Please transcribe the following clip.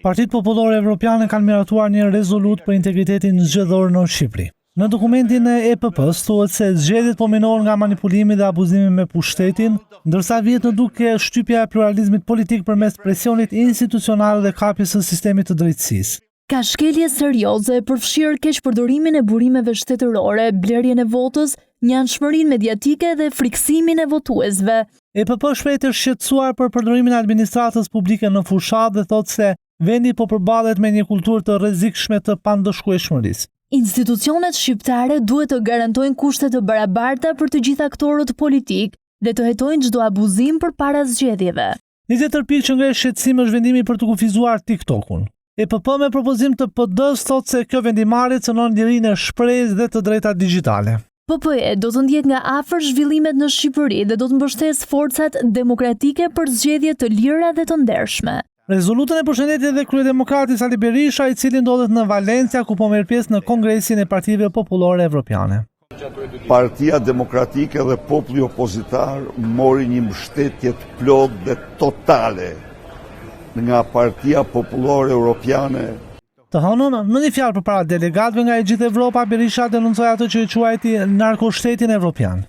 Partitë Popullore Evropiane kanë miratuar një rezolutë për integritetin zgjedhor në Shqipëri. Në dokumentin e EPP-së thuhet se zgjedhjet po minohen nga manipulimi dhe abuzimi me pushtetin, ndërsa vihet në dukje shtypja e pluralizmit politik përmes presionit institucional dhe kapjes së sistemit të drejtësisë. Ka shkelje serioze, përfshirë keqpërdorimin e burimeve shtetërore, blerjen e votës, njëanshmërinë mediatike dhe frikësimin e votuesve. EPP shprehet e shqetësuar për përdorimin e administratës publike në fushatë dhe thotë se vendi po përballet me një kulturë të rrezikshme të pandëshkueshmërisë. Institucionet shqiptare duhet të garantojnë kushte të barabarta për të gjithë aktorët politikë dhe të hetojnë çdo abuzim përpara zgjedhjeve. Një tjetër pikë që ngre shqetësim është vendimi për të kufizuar TikTok-un. EPP me propozim të PD-së thotë se kjo vendimmarrje cënon lirinë e shprehjes dhe të drejtat digjitale. PPE do të ndjekë nga afër zhvillimet në Shqipëri dhe do të mbështesë forcat demokratike për zgjedhje të lira dhe të ndershme. Rezolutën e përshëndeti edhe kryedemokrati Sali Berisha, i cili ndodhet në Valencia ku po merr pjesë në Kongresin e Partive Popullore Evropiane. Partia Demokratike dhe populli opozitar mori një mbështetje të plotë dhe totale nga Partia Popullore Europiane. Të hënën, në një fjalë përpara delegatëve nga e gjithë Evropa, Berisha denoncoi atë që e quajti narkoshtetin evropian.